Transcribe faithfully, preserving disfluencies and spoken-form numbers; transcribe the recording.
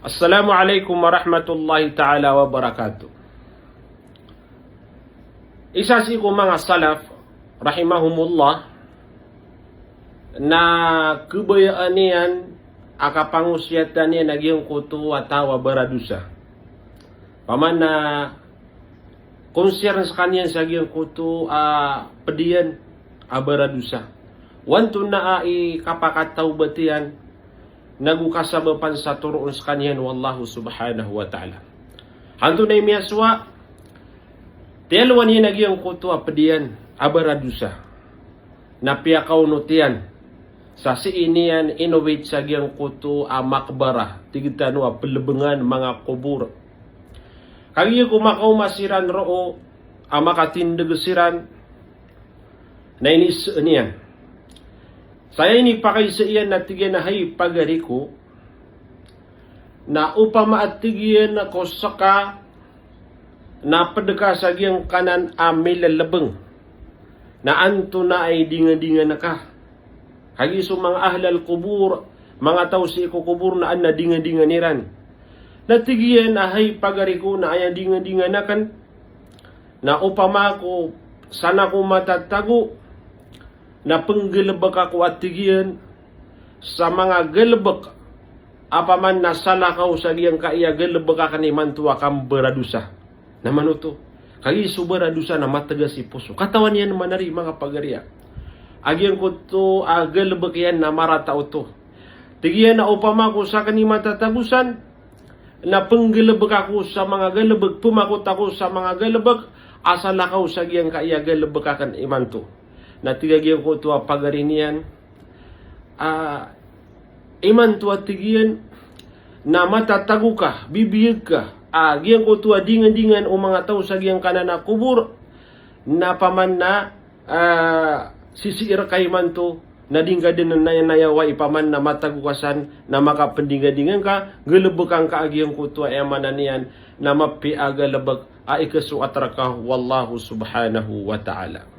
Assalamu alaikum warahmatullahi ta'ala wabarakatuh. Isa sii ko manga salaf, rahimahumullah, na khabayaan iyan a kapangosiyatan iyan a giyangkoto a taw a baradosa. Opama na concern skaniyan sa giyangkoto a pd iyan a baradosa. O antonaa i kapakatawbat iyan, nago kasabapan sa toroon skaniyan o Allahu subhanahu wa ta'ala. Antonaa i miyasowa, tiyalowan iyan a giyangkoto a pd iyan a baradosa. Na piyakaonot iyan sa sii niyan inowit sa giyangkoto a maqbarah, tig tano a plbngan, manga kobor. Kagiya ko makaoma siran roo a makatindg siran, na inisaan iyan. Sa aya inipakaisa iyan na tig iyan a hay pagari ko, na opama a tig iyan ko ska na pd ka sa giyangkanan a milllbng, na antonaa i dingandingan ka? Kagiya so manga ahlal qubur, manga taw sii ko kobor na adn a dingandingan iran. Na tig iyan a hay pagari ko, na aya dingandingan akn na opama ko san ako matatago, na pnggalbk ako a tig iyan sa manga galbk a opama na salakaw sa giyangkaya galbk akn imanto a kambaradosa. Na manoto, kagiya so baradosa na matgas i poso. Katawan iyan man ari, manga pagari, a giyangkoto a galbk iyan na marata oto. Tig iyan a opama ko sakn i matatago san, na pnggalbk ako sa manga galbk, pmakot ako sa manga galbk a salakaw sa giyangkaya galbk akn imanto. Na tig a giyangkoto a pagari niyan a imanto a tig iyan na matatago ka, bibiyag ka a giyangkoto a dingandingan o manga taw sa giyangkanan a kobor, na opama na ah, sisii rka imanto, na di ngka dn nayawa i opama na matago ka san, na makapndingandingan ka, galbk angka a giyangkoto a aya maana niyan na mapiya a galbk a ikasoat rka o Allahu subhanahu wa ta'ala.